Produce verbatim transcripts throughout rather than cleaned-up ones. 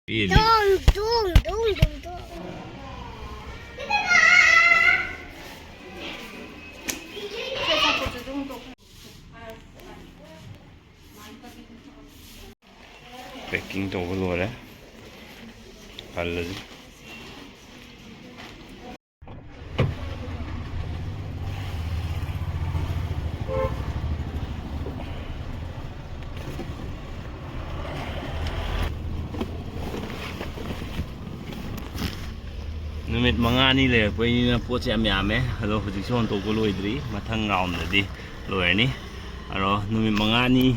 ꯄꯦꯜꯂꯤ꯫ ꯗꯣꯡ, ꯗꯣꯡ, ꯗꯣꯡ, ꯗꯣꯡ, ꯗꯣꯡ꯫ Packing ꯇꯧꯕ ꯂꯣꯏꯔꯦ꯫ ꯍꯜꯂꯁꯤ꯫ ꯅꯨꯃꯤꯠ ꯃꯉꯥꯅꯤ ꯂꯩꯔꯛꯄꯩꯅꯤꯅ ꯄꯣꯠꯁꯦ ꯌꯥꯝ ꯌꯥꯝꯃꯦ꯫ ꯑꯗꯣ ꯍꯧꯖꯤꯛꯁꯨ ꯍꯣꯟꯇꯣꯛꯄ ꯂꯣꯏꯗ꯭ꯔꯤ, ꯃꯊꯪ ꯔꯥꯎꯟꯗꯗꯤ ꯂꯣꯏꯔꯅꯤ꯫ ꯑꯗꯣ ꯅꯨꯃꯤꯠ ꯃꯉꯥꯅꯤ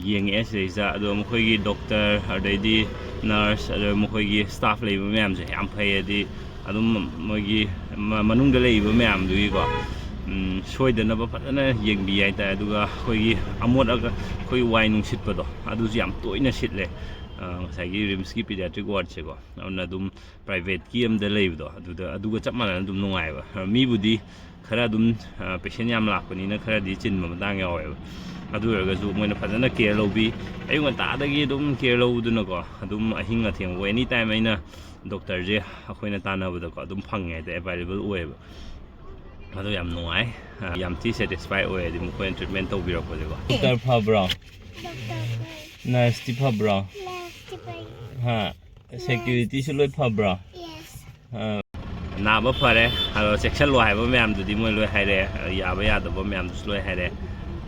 ꯌꯦꯡꯉꯛꯑꯦ ꯁꯤꯗꯩꯁꯤꯗ꯫ ꯑꯗꯣ ꯃꯈꯣꯏꯒꯤ ꯗꯣꯛꯇꯔ, ꯑꯗꯩꯗꯤ ꯅꯔꯁ, ꯑꯗ ꯃꯈꯣꯏꯒꯤ ꯁ꯭ꯇꯥꯐ ꯂꯩꯕ ꯃꯌꯥꯝꯁꯦ ꯌꯥꯝ ꯐꯩ꯫ ꯍꯥꯏꯗꯤ ꯑꯗꯨꯝ ꯃꯣꯏꯒꯤ ꯃꯅꯨꯡꯗ ꯂꯩꯔꯤꯕ ꯃꯌꯥꯝꯗꯨꯒꯤꯀꯣ, ꯁꯣꯏꯗꯅꯕ ꯐꯖꯅ ꯌꯦꯡꯕꯤ ꯍꯥꯏꯇꯥꯔꯦ꯫ ꯑꯗꯨꯒ ꯑꯩꯈꯣꯏꯒꯤ ꯑꯃꯣꯠ ꯑꯩꯈꯣꯏꯒꯤ ꯋꯥꯏ ꯅꯨꯡꯁꯤꯠꯄꯗꯣ, ꯑꯗꯨꯁꯨ ꯌꯥꯝ ꯇꯣꯏꯅ ꯁꯤꯠꯂꯦ꯫ ꯉꯁꯥꯏꯒꯤ ꯔꯤꯝꯁꯀꯤ ꯄꯤꯗꯤꯌꯥꯇ꯭ꯔꯤꯛ ꯋꯥꯔꯗꯁꯦꯀꯣ, ꯑꯗꯨꯅ ꯑꯗꯨꯝ ꯄ꯭ꯔꯥꯏꯚꯦꯠꯀꯤ ꯑꯃꯗ ꯂꯩꯕꯗꯣ, ꯑꯗꯨꯗ, ꯑꯗꯨꯒ ꯆꯞ ꯃꯥꯟꯅꯅ ꯑꯗꯨꯝ ꯅꯨꯡꯉꯥꯏꯕ꯫ ꯃꯤꯕꯨꯗꯤ ꯈꯔ ꯑꯗꯨꯝ, ꯄꯦꯁꯦꯟ ꯌꯥꯝ ꯂꯥꯛꯄꯅꯤꯅ ꯈꯔꯗꯤ ꯆꯤꯟꯕ ꯃꯇꯥꯡ ꯌꯥꯎꯋꯦꯕ꯫ ꯑꯗꯨ ꯑꯣꯏꯔꯒꯁꯨ ꯃꯣꯏꯅ ꯐꯖꯅ ꯀꯦꯌꯔ ꯂꯧꯕꯤ꯫ ꯑꯌꯨꯛ ꯉꯟꯇꯥꯗꯒꯤ ꯑꯗꯨꯝ ꯀꯦꯌꯔ ꯂꯧꯗꯅꯀꯣ, ꯑꯗꯨꯝ ꯑꯍꯤꯡ ꯑꯊꯦꯡꯕ ꯑꯦꯅꯤ ꯇꯥꯏꯝ ꯑꯩꯅ ꯗꯣꯛꯇꯔꯁꯦ ꯑꯩꯈꯣꯏꯅ ꯇꯥꯟꯅꯕꯗꯀꯣ ꯑꯗꯨꯝ ꯐꯪꯉꯦ ꯍꯥꯏꯇꯥꯔꯦ, ꯑꯦꯕꯥꯏꯂꯦꯕꯜ ꯑꯣꯏꯌꯦꯕ꯫ ꯑꯗꯨ ꯌꯥꯝ ꯅꯨꯡꯉꯥꯏ꯫ ꯌꯥꯝ ꯊꯤ ꯁꯦꯇꯤꯁꯐꯥꯏ ꯑꯣꯏ ꯍꯥꯏꯗꯤ ꯃꯈꯣꯏꯅ ꯇ꯭ꯔꯤꯠꯃꯦꯟ ꯇꯧꯕꯤꯔꯛꯄꯁꯦꯀꯣ꯫ ꯗꯣꯛꯇꯔ ꯐꯕ꯭ꯔꯣ? ꯗꯣꯛꯇꯔ ꯐꯩ꯫ ꯅꯔꯁꯇꯤ ꯐꯕ꯭ꯔꯣ? ꯅꯔꯁꯇꯤ ꯐꯩ꯫ ꯍꯥ? ꯁꯦꯀ꯭ꯌꯨꯔꯤꯇꯤꯁꯨ ꯂꯣꯏ ꯐꯕ꯭ꯔꯣ? ꯌꯦꯁ꯫ ꯑꯥ꯫ ꯅꯥꯕ ꯐꯔꯦ, ꯑꯗꯣ ꯆꯦꯛꯁꯤꯜꯂꯣ ꯍꯥꯏꯕ ꯃꯌꯥꯝꯗꯨꯗꯤ ꯃꯣꯏ ꯂꯣꯏ ꯍꯥꯏꯔꯛꯑꯦ, ꯌꯥꯕ ꯌꯥꯗꯕ ꯃꯌꯥꯝꯗꯨꯁꯨ ꯂꯣꯏ ꯍꯥꯏꯔꯛꯑꯦ꯫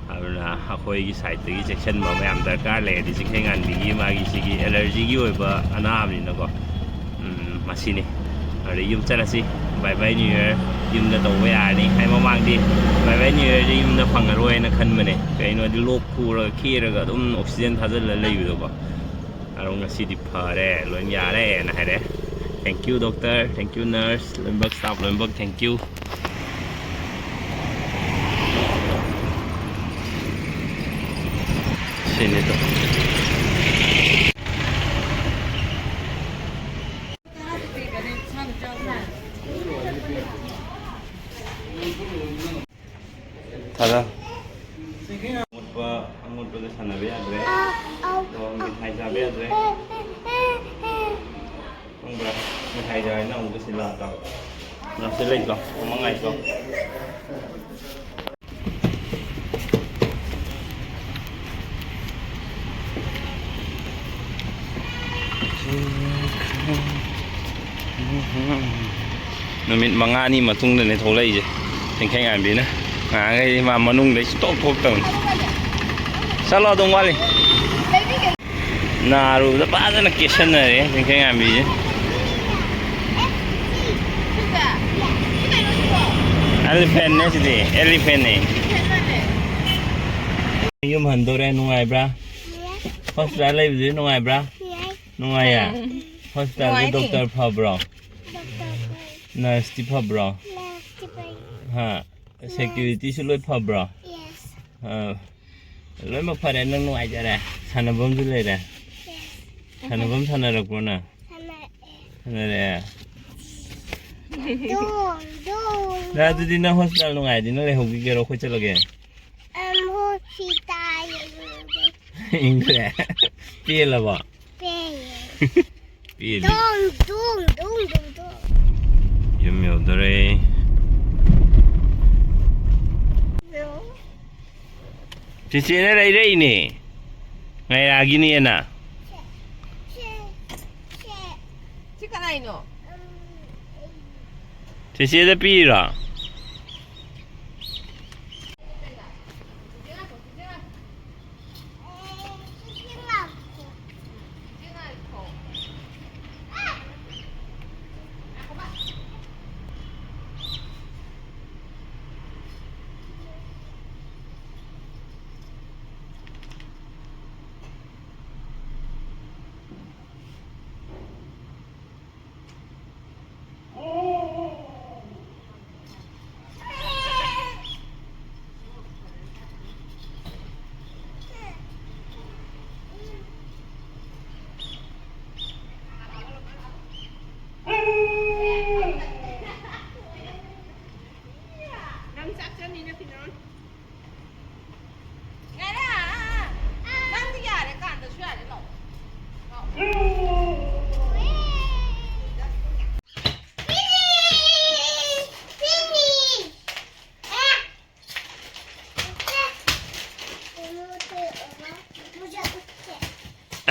ꯑꯗꯨꯅ ꯑꯩꯈꯣꯏꯒꯤ ꯁꯥꯏꯠꯇꯒꯤ ꯆꯦꯛꯁꯤꯟꯕ ꯃꯌꯥꯝ ꯗꯔꯀꯥꯔ ꯂꯩꯔꯗꯤ, ꯆꯤꯡꯈꯩꯉꯥꯟꯕꯤꯒꯤ ꯃꯥꯒꯤ ꯁꯤꯒꯤ ꯑꯦꯂꯔꯖꯤꯒꯤ ꯑꯣꯏꯕ ꯑꯅꯥꯕꯅꯤꯅꯀꯣ, ꯎꯝ, ꯃꯁꯤꯅꯤ꯫ ꯑꯗꯨꯗ ꯌꯨꯝ ꯆꯠꯂꯁꯤ꯫ Bye bye New Year ꯌꯨꯝꯗ ꯇꯧꯕ ꯌꯥꯔꯅꯤ꯫ ꯑꯩ ꯃꯃꯥꯡꯗꯤ Bye bye New Yearꯁꯦ ꯌꯨꯝꯗ ꯐꯪꯉꯔꯣꯏꯅ ꯈꯟꯕꯅꯦ꯫ ꯀꯩꯅꯣꯗꯤ ꯂꯣꯛ ꯈꯨꯔꯒ ꯈꯦꯔꯒ ꯑꯗꯨꯝ ꯑꯣꯛꯁꯤꯖꯦꯟ ꯊꯥꯖꯤꯜꯂ ꯂꯩꯕꯗꯣꯀꯣ꯫ ꯑꯗꯣ ꯉꯁꯤꯗꯤ ꯐꯔꯦ, ꯂꯣꯏ ꯌꯥꯔꯦꯅ ꯍꯥꯏꯔꯦ꯫ Thank you doctor, thank you nurse, ꯂꯣꯏꯅꯃꯛ staff ꯂꯣꯏꯅꯃꯛ thank you꯫ ꯁꯤꯅꯤꯗꯣ꯫ ꯊꯥꯗ꯫ ꯑꯃꯣꯠꯄ, ꯑꯃꯣꯠꯄꯗ ꯁꯥꯟꯅꯕ ꯌꯥꯗ꯭ꯔꯦ꯫ ꯑꯗꯣ ꯃꯤꯊꯥꯏ ꯆꯥꯕ ꯌꯥꯗ꯭ꯔꯦ꯫ ꯃꯤꯊꯥꯏꯗ ꯍꯥꯏꯅ ꯑꯃꯨꯛꯀ ꯁꯤ ꯂꯥꯛꯇꯕ꯫ ꯂꯥꯛꯇ ꯂꯩꯀꯣ, ꯑꯃ ꯉꯥꯏꯀꯣ꯫ ꯅꯨꯃꯤꯠ ꯃꯉꯥꯅꯤ ꯃꯇꯨꯡꯗꯅꯦ ꯊꯣꯛꯂꯛꯏꯁꯦ ꯇꯦꯡꯈꯩ ꯉꯥꯟꯕꯤꯅ꯫ ꯉꯍꯥꯟꯈꯩꯗꯤ ꯃꯥ ꯃꯅꯨꯡꯗꯩ ꯁꯨꯡꯊꯣꯛ ꯊꯣꯛꯇꯕꯅꯤ꯫ ꯆꯠꯂꯣ, ꯑꯗꯨꯝ ꯋꯥꯠꯂꯤ꯫ ꯅꯥꯔꯨꯕꯗ ꯐꯖꯅ ꯀꯦꯁꯟꯅꯔꯦ ꯇꯦꯡꯈꯩ ꯉꯥꯟꯕꯤꯁꯦ꯫ ꯑꯦꯂꯤꯐꯦꯟꯅꯦ ꯁꯤꯗꯤ, ꯑꯦꯂꯤꯐꯦꯟꯅꯦ꯫ ꯌꯨꯝ ꯍꯟꯗꯣꯔꯦ, ꯅꯨꯡꯉꯥꯏꯕ꯭ꯔꯥ? ꯍꯣꯁꯄꯤꯇꯥꯜ ꯂꯩꯕꯗꯨꯗꯤ ꯅꯨꯡꯉꯥꯏꯕ꯭ꯔꯥ? ꯅꯨꯡꯉꯥꯏꯌꯦ? ꯎꯝ꯫ ꯍꯣꯁꯄꯤꯇꯥꯜꯗ ꯅꯨꯡꯉꯥꯏꯅꯤ꯫ ꯗꯣꯛꯇꯔ ꯐꯕ꯭ꯔꯣ? ꯗꯣꯛꯇꯔ ꯐꯩ꯫ ꯅꯔꯁꯇꯤ ꯐꯕ꯭ꯔꯣ? ꯅꯔꯁꯇꯤ ꯐꯩ꯫ ꯍꯥ? ꯁꯦꯀ꯭ꯌꯨꯔꯤꯇꯤꯁꯨ ꯂꯣꯏ ꯐꯕ꯭ꯔꯣ? ꯌꯦꯁ꯫ ꯑꯥ, ꯂꯣꯏꯅꯃꯛ ꯐꯔꯦ, ꯅꯪ ꯅꯨꯡꯉꯥꯏꯖꯔꯦ? ꯁꯥꯟꯅꯐꯝꯁꯨ ꯂꯩꯔꯦ? ꯌꯦꯁ꯫ ꯁꯥꯟꯅꯐꯝ ꯁꯥꯟꯅꯔꯛꯄ꯭ꯔꯣ ꯅꯪ? ꯁꯥꯟꯅꯔꯛꯑꯦ꯫ ꯁꯥꯟꯅꯔꯛꯑꯦ? ꯗꯣꯡ, ꯗꯣꯡ꯫ ꯅꯪ ꯑꯗꯨꯗꯤ ꯅꯪ ꯍꯣꯁꯄꯤꯇꯥꯜ ꯅꯨꯡꯉꯥꯏꯔꯗꯤ ꯅꯪ ꯂꯩꯍꯧꯈꯤꯒꯦꯔꯣ? ꯑꯩꯈꯣꯏ ꯆꯠꯂꯒꯦ? ꯑꯝ, ꯍꯣꯁꯄꯤꯇꯥꯜ ꯌꯧꯔꯨꯔꯦ꯫ ꯏꯪꯈ꯭ꯔꯦ? ꯄꯦꯜꯂꯕꯣ? ꯄꯦꯜꯂꯦ꯫ ꯄꯦꯜꯂꯤ꯫ ꯗꯣꯡ, ꯗꯣꯡ, ꯗꯣꯡ, ꯗꯣꯡ, ꯗꯣꯡ꯫ ꯌꯨꯝ ꯌꯧꯗꯣꯔꯦ꯫ ꯆꯦꯆꯦꯅ ꯂꯩꯔꯛꯏꯅꯦ꯫ ꯉꯥꯏꯔꯥꯒꯤꯅꯦꯅ꯫ ꯁꯦ, ꯁꯦ, ꯁꯦ꯫ ꯁꯤ ꯀꯅꯥꯏꯅꯣ? ꯆꯦꯆꯦꯗ ꯄꯤꯔꯤꯔꯣ?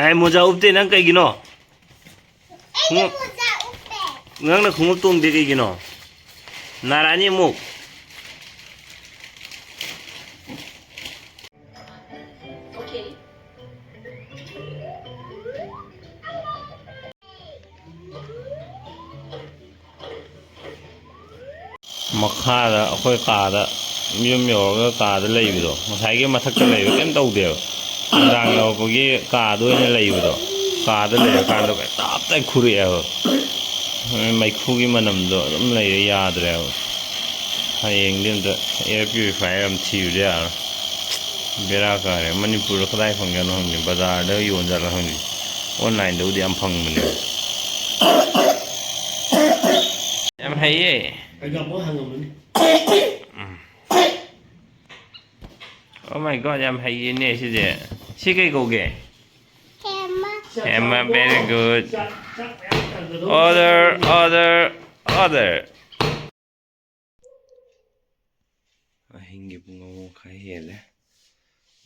ꯑꯦ, ꯃꯣꯖꯥ ꯎꯞꯇꯦ ꯅꯪ ꯀꯩꯒꯤꯅꯣ? ꯈꯣꯡꯎꯞ-, ꯅꯪꯅ ꯈꯣꯡꯎꯞ ꯇꯣꯡꯗꯦ ꯀꯩꯒꯤꯅꯣ? ꯅꯥꯔꯛꯑꯅꯤ ꯑꯃꯨꯛ꯫ ꯃꯈꯥꯗ ꯑꯩꯈꯣꯏ ꯀꯥꯗ, ꯌꯨꯝ ꯌꯧꯔꯒ ꯀꯥꯗ ꯂꯩꯕꯗꯣ, ꯉꯁꯥꯏꯒꯤ ꯃꯊꯛꯇ ꯂꯩꯕ ꯀꯩꯝ ꯇꯧꯗꯦꯕ꯫ ꯅꯨꯡꯗꯥꯡ ꯌꯧꯔꯛꯄꯒꯤ ꯀꯥꯗ ꯑꯣꯏꯅ ꯂꯩꯕꯗꯣ, ꯀꯥꯗ ꯂꯩꯔꯀꯥꯟꯗ ꯇꯞ ꯇꯥꯏ ꯈꯨꯔꯛꯑꯦꯕ꯫ ꯃꯩꯈꯨꯒꯤ ꯃꯅꯝꯗꯣ ꯑꯗꯨꯝ ꯂꯩꯔꯦ, ꯌꯥꯗ꯭ꯔꯦꯕ꯫ ꯍꯌꯦꯡꯗꯤ ꯑꯝꯇ air purifier ꯑꯃ ꯊꯤꯕꯗꯤ ꯌꯥꯔꯣꯏ꯫ ꯕꯦꯔꯥ ꯀꯥꯔꯦ꯫ ꯃꯅꯤꯄꯨꯔꯗ ꯀꯗꯥꯏ ꯐꯪꯖꯥꯠꯅꯣ ꯈꯪꯗꯦ, ꯕꯖꯥꯔꯗ ꯌꯣꯟꯖꯥꯠꯂꯣ ꯈꯪꯗꯦ꯫ Onlineꯗꯕꯨꯗꯤ ꯌꯥꯝ ꯐꯪꯕꯅꯦꯕ꯫ ꯌꯥꯝ ꯍꯩꯌꯦ꯫ ꯑꯩꯒ ꯑꯃꯨꯛ ꯍꯪꯉꯝꯃꯅꯤ꯫ Oh my God, ꯌꯥꯝ ꯍꯩꯌꯦꯅꯦ ꯁꯤꯁꯦ꯫ ꯁꯤ ꯀꯩ ꯀꯧꯒꯦ? Hema. Hema, very good. Order, order, order. ꯑꯍꯤꯡꯒꯤ ꯄꯨꯡ ꯑꯃ ꯃꯈꯥꯏ ꯍꯦꯜꯂꯦ꯫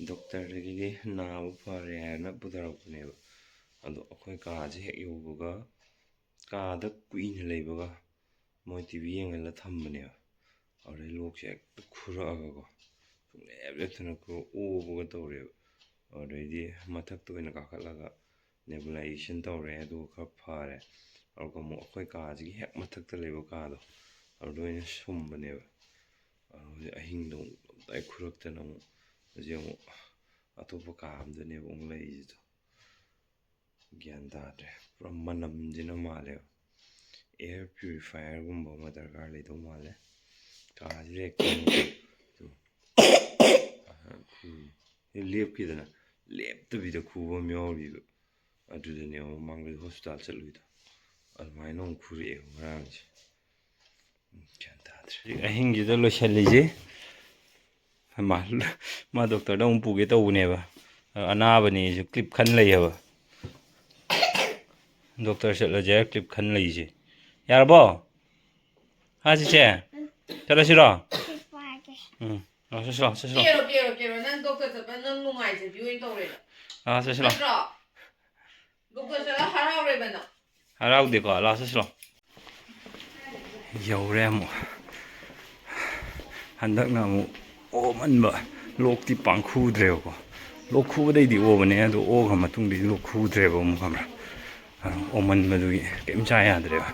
ꯗꯣꯛꯇꯔꯗꯒꯤꯗꯤ ꯅꯥꯕ ꯐꯔꯦ ꯍꯥꯏꯅ ꯄꯨꯊꯔꯛꯄꯅꯦꯕ꯫ ꯑꯗꯣ ꯑꯩꯈꯣꯏ ꯀꯥꯁꯦ ꯍꯦꯛ ꯌꯧꯕꯒ, ꯀꯥꯗ ꯀꯨꯏꯅ ꯂꯩꯕꯒ, ꯃꯣꯏ ꯇꯤ ꯚꯤ ꯌꯦꯡꯍꯜꯂ ꯊꯝꯕꯅꯦꯕ꯫ ꯑꯗꯨꯗꯩ ꯂꯣꯛꯁꯦ ꯍꯦꯛꯇ ꯈꯨꯔꯛꯑꯒꯀꯣ, ꯁꯨꯡꯂꯦꯞ ꯂꯦꯞꯇꯅ ꯈꯨꯔꯛ, ꯑꯣꯕꯒ ꯇꯧꯔꯦꯕ꯫ ꯑꯗꯨꯗꯩꯗꯤ ꯃꯊꯛꯇ ꯑꯣꯏꯅ ꯀꯥꯈꯠꯂꯒ nebulization ꯇꯧꯔꯦ, ꯑꯗꯨꯒ ꯈꯔ ꯐꯔꯦ꯫ ꯑꯗꯨꯒ ꯑꯃꯨꯛ ꯑꯩꯈꯣꯏ ꯀꯥꯁꯤꯒꯤ ꯍꯦꯛ ꯃꯊꯛꯇ ꯂꯩꯕ ꯀꯥꯗꯣ, ꯑꯗꯨꯗ ꯑꯣꯏꯅ ꯁꯨꯝꯕꯅꯦꯕ꯫ ꯑꯗꯣ ꯍꯧꯖꯤꯛ ꯑꯍꯤꯡꯗꯣ ꯑꯃꯨꯛ ꯇꯞꯇꯥꯏ ꯈꯨꯔꯛꯇꯅ ꯑꯃꯨꯛ ꯍꯧꯖꯤꯛ ꯑꯃꯨꯛ ꯑꯇꯣꯞꯄ ꯀꯥ ꯑꯝꯗꯅꯦꯕ ꯑꯃꯨꯛ ꯂꯩꯔꯤꯁꯤꯗꯣ꯫ ꯒ꯭ꯌꯥꯟ ꯇꯥꯗ꯭ꯔꯦ꯫ ꯄꯨꯔꯥ ꯃꯅꯝꯁꯤꯅ ꯃꯥꯜꯂꯦꯕ꯫ Air purifierꯒꯨꯝꯕ ꯑꯃ ꯗꯔꯀꯥꯔ ꯂꯩꯗꯧ ꯃꯥꯜꯂꯦ꯫ ꯀꯥꯁꯤꯗ ꯍꯦꯛꯇ ꯁꯨꯝ, ꯎꯝ, ꯂꯦꯞꯈꯤꯗꯅ, ꯂꯦꯞꯇꯕꯤꯗ ꯈꯨꯕ ꯑꯃ ꯌꯥꯎꯔꯤꯕ꯫ ꯑꯗꯨꯗꯅꯦꯕ ꯃꯃꯥꯡꯗ ꯍꯣꯁꯄꯤꯇꯥꯜ ꯆꯠꯂꯨꯏꯗꯣ꯫ ꯑꯗꯨꯃꯥꯏꯅ ꯑꯃꯨꯛ ꯈꯨꯔꯛꯑꯦꯕ ꯉꯔꯥꯡꯁꯦ꯫ ꯒ꯭ꯌꯥꯟ ꯇꯥꯗ꯭ꯔꯦ꯫ ꯍꯧꯖꯤꯛ ꯑꯍꯤꯡꯁꯤꯗ ꯂꯣꯏꯁꯤꯜꯂꯤꯁꯦ꯫ ꯃꯥ, ꯃꯥ ꯗꯣꯛꯇꯔꯗ ꯑꯃꯨꯛ ꯄꯨꯒꯦ ꯇꯧꯕꯅꯦꯕ꯫ ꯑꯅꯥꯕꯅꯦꯁꯨ clip ꯈꯟ ꯂꯩꯌꯦꯕ꯫ ꯗꯣꯛꯇꯔ ꯆꯠꯂꯁꯦ ꯍꯥꯏꯔ clip ꯈꯟ ꯂꯩꯁꯦ꯫ ꯌꯥꯔꯕꯣ? ꯍꯥ, ꯆꯦꯆꯦ? ꯆꯠꯂꯁꯤꯔꯣ? ꯎꯝ꯫ ꯑ, ꯆꯠꯁꯤ ꯂꯥꯎ, ꯆꯠꯁꯤ ꯂꯥꯎ꯫ ꯀꯦꯔꯣ, ꯀꯦꯔꯣ, ꯀꯦꯔꯣ꯫ ꯅꯪ ꯗꯣꯛꯇꯔ ꯆꯠꯄ ꯅꯪ ꯅꯨꯡꯉꯥꯏꯖꯕꯤ ꯑꯣꯏꯅ ꯇꯧꯔꯦꯕ꯫ ꯑ, ꯆꯠꯁꯤ ꯂꯥꯎ꯫ ꯅꯠꯇ꯭ꯔꯣ? ꯗꯣꯛꯇꯔ ꯆꯠꯂ ꯍꯔꯥꯎꯔꯦꯕ ꯅꯪ? ꯍꯔꯥꯎꯗꯦꯀꯣ, ꯂꯥꯛꯑꯣ ꯆꯠꯁꯤꯂꯣ꯫ ꯌꯧꯔꯦ ꯑꯃꯨꯛ꯫ ꯍꯟꯗꯛꯅ ꯑꯃꯨꯛ ꯑꯣꯃꯟꯕ꯫ ꯂꯣꯛꯇꯤ ꯄꯥꯡꯈꯨꯗ꯭ꯔꯦꯕꯀꯣ꯫ ꯂꯣꯛ ꯈꯨꯕꯗꯩꯗꯤ ꯑꯣꯕꯅꯦ, ꯑꯗꯣ ꯑꯣꯈ꯭ꯔ ꯃꯇꯨꯡꯗꯗꯤ ꯂꯣꯛ ꯈꯨꯗ꯭ꯔꯦꯕ ꯑꯃꯨꯛ, ꯈꯪꯕ꯭ꯔꯥ? ꯑꯗꯣ ꯑꯣꯃꯟꯕꯗꯨꯒꯤ ꯀꯩꯝ ꯆꯥ ꯌꯥꯗ꯭ꯔꯦꯕ꯫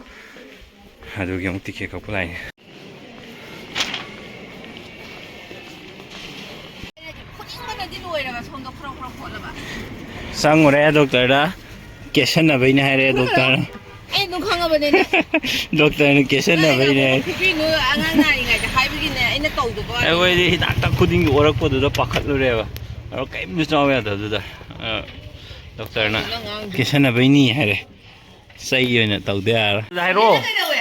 ꯑꯗꯨꯒꯤ ꯑꯃꯨꯛ ꯇꯤꯀꯦꯠ ꯀꯛꯄ ꯂꯥꯛꯏꯅꯦ꯫ ꯐꯨꯅꯤꯡꯕꯅꯗꯤ ꯂꯣꯏꯔꯕ, ꯁꯣꯝꯗ ꯈ꯭ꯔꯣ ꯈ꯭ꯔꯣ ꯈꯣꯠꯂꯕ꯫ ꯆꯪꯉꯨꯔꯦ ꯗꯣꯛꯇꯔꯗ꯫ ꯀꯦꯁꯟꯅꯕꯩꯅꯦ ꯍꯥꯏꯔꯦ ꯗꯣꯛꯇꯔꯅ꯫ ꯑꯩ ꯑꯗꯨꯝ ꯈꯪꯉꯕꯅꯤꯅꯦ꯫ ꯗꯣꯛꯇꯔꯅ ꯀꯦꯁꯟꯅꯕꯩꯅꯦ꯫ ꯐꯨꯕꯤꯅꯨ, ꯑꯉꯥꯡ ꯅꯥꯔꯤꯉꯩꯗ ꯍꯥꯏꯕꯒꯤꯅꯦ ꯑꯩꯅ ꯇꯧꯗꯕ ꯋꯥꯅꯤ꯫ ꯑꯩꯈꯣꯏꯗꯤ ꯍꯤꯗꯥꯛ ꯊꯛ ꯈꯨꯗꯤꯡꯒꯤ ꯑꯣꯔꯛꯄꯗꯨꯗ ꯄꯥꯈꯠꯂꯨꯔꯦꯕ꯫ ꯑꯗꯣ ꯀꯔꯤꯝꯁꯨ ꯆꯥꯎ ꯌꯥꯗꯕꯗꯨꯗ꯫ ꯑ, ꯗꯣꯛꯇꯔꯅ ꯀꯩꯅꯣ ꯅꯪ ꯉꯥꯡꯗꯣ? ꯀꯦꯁꯟꯅꯕꯩꯅꯤ ꯍꯥꯏꯔꯦ꯫ ꯆꯩ ꯑꯣꯏꯅ ꯇꯧꯗ ꯌꯥꯔꯣꯏ꯫ ꯍꯥꯏꯔꯛꯑꯣ꯫ ꯁꯤꯗ ꯀꯩꯗꯧꯋꯦ?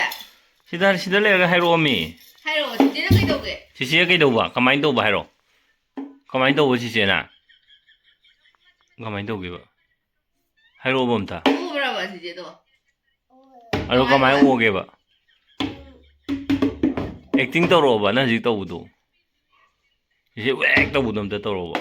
ꯁꯤꯗ, ꯁꯤꯗ ꯂꯩꯔꯒ ꯍꯥꯏꯔꯛꯑꯣꯃꯤ꯫ ꯍꯥꯏꯔꯛꯑꯣ, ꯆꯤꯆꯦꯅ ꯀꯩꯗꯧꯒꯦ? ꯆꯤꯆꯦ ꯀꯩꯗꯧꯕ? ꯀꯃꯥꯏꯅ ꯇꯧꯕ ꯍꯥꯏꯔꯛꯑꯣ꯫ ꯀꯃꯥꯏꯅ ꯇꯧꯕ ꯆꯤꯆꯦꯅ? ꯀꯃꯥꯏꯅ ꯇꯧꯒꯦꯕ? ꯍꯥꯏꯔꯛꯑꯣꯕ ꯑꯝꯇ꯫ ꯎꯕ꯭ꯔꯕ ꯆꯤꯆꯦꯗꯣ? ꯑꯗꯣ ꯀꯃꯥꯏꯅ ꯀꯃꯥꯏꯅ ꯎꯒꯦꯕ? ꯑꯦꯛꯇꯤꯡ ꯇꯧꯔꯛꯑꯣꯕ ꯅꯪ ꯍꯧꯖꯤꯛ ꯇꯧꯕꯗꯣ꯫ ꯆꯤꯆꯦ ꯋꯦꯛ ꯇꯧꯕꯗꯣ ꯑꯝꯇ ꯇꯧꯔꯛꯑꯣꯕ꯫